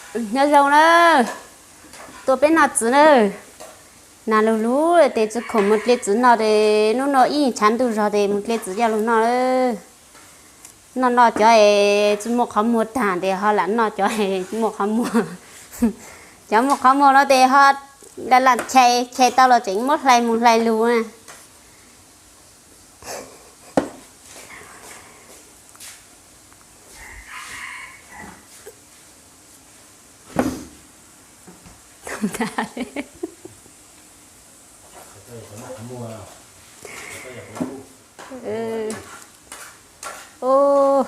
Nyob zoo na, tuaj peb noj txiv na. Nag lug lug tes tsis khoom mus dle txiv noj tes hnub no ib tshav ntuj zog tes mus dle txiv coj lug noj. Noj noj cov es tsis muaj qhov muag tag tes ho lam noj cov es muaj qhov muag. Cov muaj qhov muag no tes ho laj laj chais, chais tau los tseem muab hlais mus hlais lug na. Ub,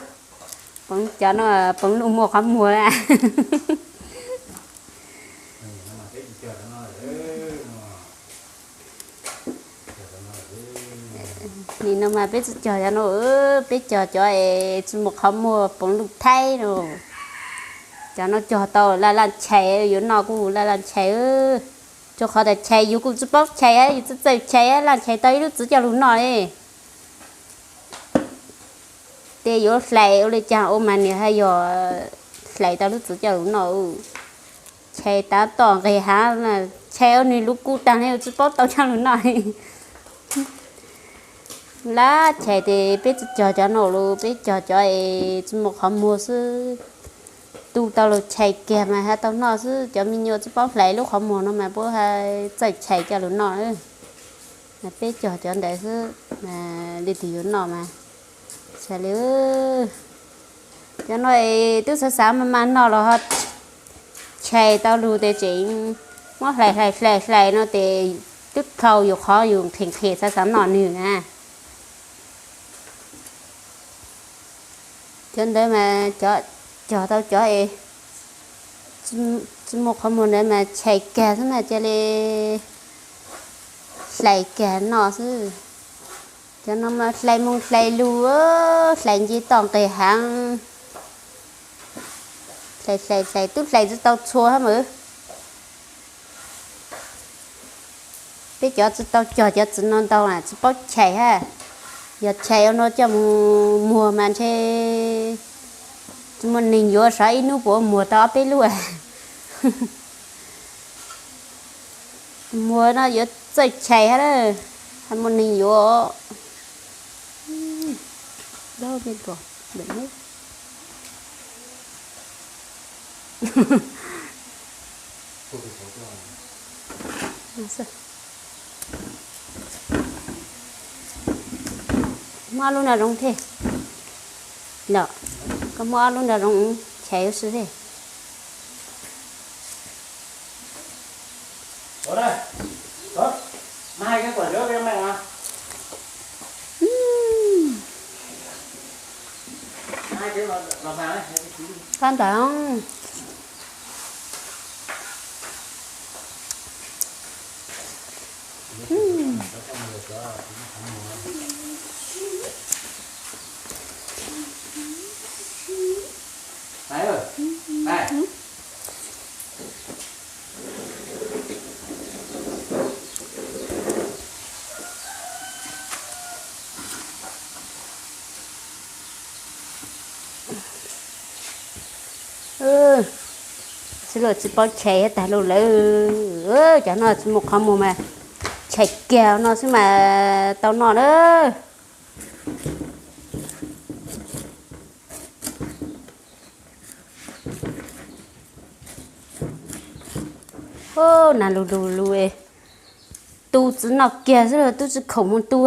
cov no poob lug muaj qhov muag. Nim no mas peb tsis cog cov no, peb cog cov es tsis muaj qhov muag poob lug thaib no. Cov no cog tau laj laj chais, yuav noj kuj laj laj chais. Rua qhov tas chais yus kuj tsis paub chais, yus txawj txawj chais laj chais tau ib lub txiv coj lug noj li. Tes yuav hlais ua li cas ua mas nws haj yog hlais tau lub txiv coj lug noj. Chais tav tom nqis hav, chais ua nws luv kuj tag ne, tsis paub tau coj lug noj. Laj chais tes peb tsis cog cov no lug, peb cog cov es tsis muaj qhov muag xwb. Tu tau lug chais kiag mas haj tau noj xwb, cov me nyuam tsis paub hlais lub qhov muag no mas puab haj txawj chais coj lug noj. Peb cog cov ntawd xwb, leej twg yuav noj mas xav li. Cov no es tub xav xav mas mas noj los ho chais tau lug tes tseem muab hlais hlais hlais hlais no tes tub dhau yus qhov yus nqhis nqhis xav xav noj nwg na. Cov ntawd mas cov, cog tau cov es tsis muaj qhov muag ntawd mas chais kag xwb mas cia li hlais kag noj xwb. Cov no mas hlais moog hlais lug, hlais nce toj nqis haav, hlais hlais hlais tub hlais tsis tau txhua hab mas. Peb cov tsis tau cog cov txiv no ntau na tsis paub chais hab. Yog chais ua no coj mus muag mas ntshe tsis muaj neeg yuav, sav ib hnub puas muag tau ob peb lub. Muag no yuav txawj chais hab, hab muaj neeg yuav. Muab ob lub no zoov thiab. Los, koj muab ob lub no zoov chais ua si thiab. Qab ntawd. Xwb los tsis paub chais tag lug lawm. Cov no tsis muaj qhov muag mas chais kiag no xwb mas tau noj na. Nag lug lug lug, tu txiv noj kiag xwb los tub tsis khoom mus tu,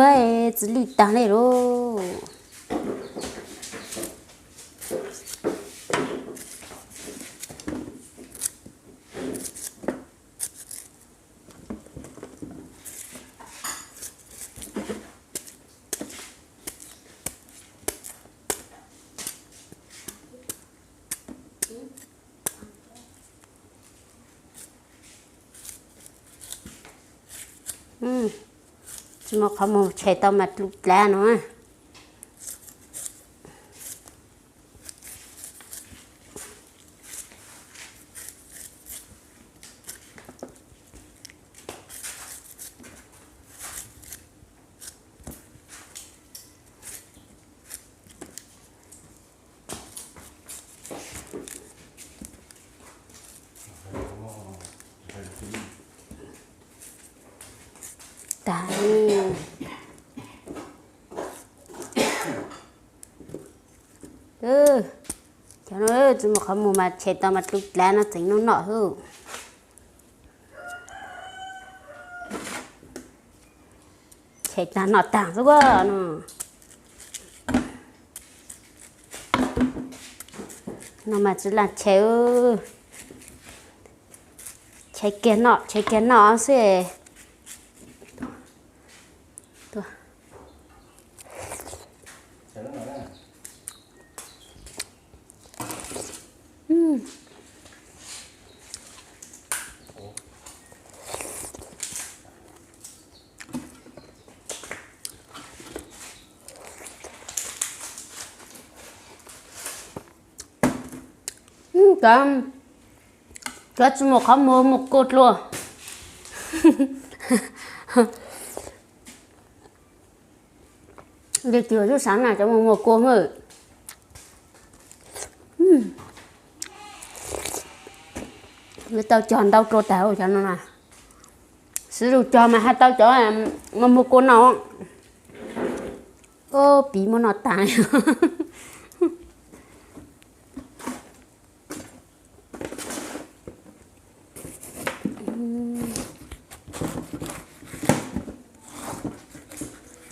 txiv lij tag li lauj. Tsis muaj qhov muag chais tau mas dlub dlav no. tag. Cov no tsis muaj qhov muag mas tshem tau mas dlub dlav no tseem noj noj xwb. Tshem tag noj tag xwb no. No mas tsis lam tshem, tshem kiag noj tshem kiag noj xwb. Cov, cov tsis muaj qhov muag muag kua dlua. Li twb xav na cov muag muag kua. Tau cog ntau dlua tag cov no na. Xws li cog mas hais tau cov muag muag kua no. Ob pib muab noj tas.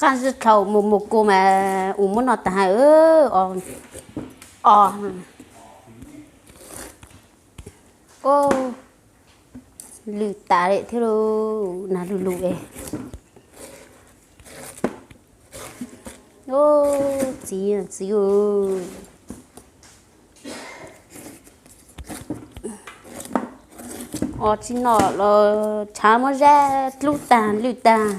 Qab zib dlhau mus mus kua mas ua muab noj tas hais. O, lwj tas li thiab lauj, nag lug lug es. Txiv, txiv, o tsis noj los tshav muab zab dlub tag lwj tag.